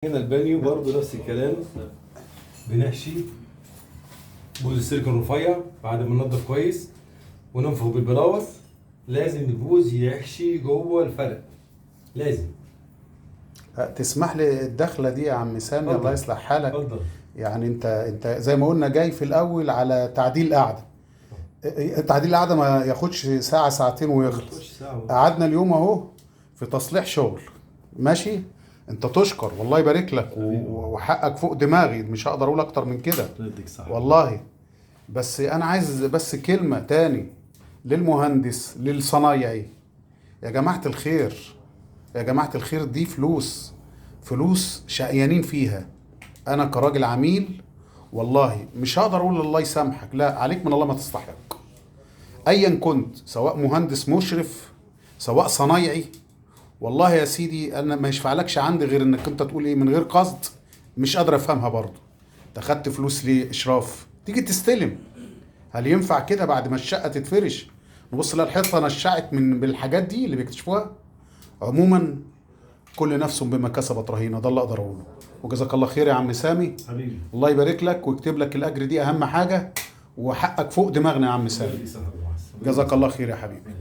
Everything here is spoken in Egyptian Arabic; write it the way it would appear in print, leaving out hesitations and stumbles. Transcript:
هنا البانيو برضو نفس الكلام، بنحشي بوز السيليكون رفيع بعد ما ننضف كويس وننفخ بال blower. لازم البوز يحشي جوه الفلق، لازم. تسمح لي الدخلة دي يا عم سامي؟ اتفضل. الله يصلح حالك. اتفضل. يعني انت زي ما قلنا جاي في الاول على تعديل قعدة. تعديل القعدة ما ياخدش ساعة ساعتين ويخلص. خش ساعة. قعدنا اليوم اهو في تصليح شغل، ماشي؟ انت تشكر والله يبارك لك وحقك فوق دماغي، مش هقدر اقول اكتر من كده الله يديك صح والله. بس انا عايز بس كلمة تاني للمهندس للصنايعي، يا جماعة الخير، يا جماعة الخير، دي فلوس، فلوس شقيانين فيها. انا كراجل عميل والله مش هقدر اقول الله يسامحك، لا عليك من الله ما تستحق. ايا كنت، سواء مهندس مشرف سواء صنايعي، والله يا سيدي انا ما يشفعلكش عندي غير انك انت تقول ايه من غير قصد، مش قادر افهمها برضه. انت خدت فلوس ليه اشراف؟ تيجي تستلم، هل ينفع كده بعد ما الشقة تتفرش نبص لا الحيطة نشعت من بالحاجات دي اللي بيكتشفوها؟ عموما كل نفس بما كسبت رهينة، ده اللي اقدر اقوله. وجزاك الله خير يا عم سامي، حبيبي. الله يبارك لك ويكتب لك الاجر، دي اهم حاجة، وحقك فوق دماغنا يا عم الله سامي. يديك صح. جزاك الله خير يا حبيبي.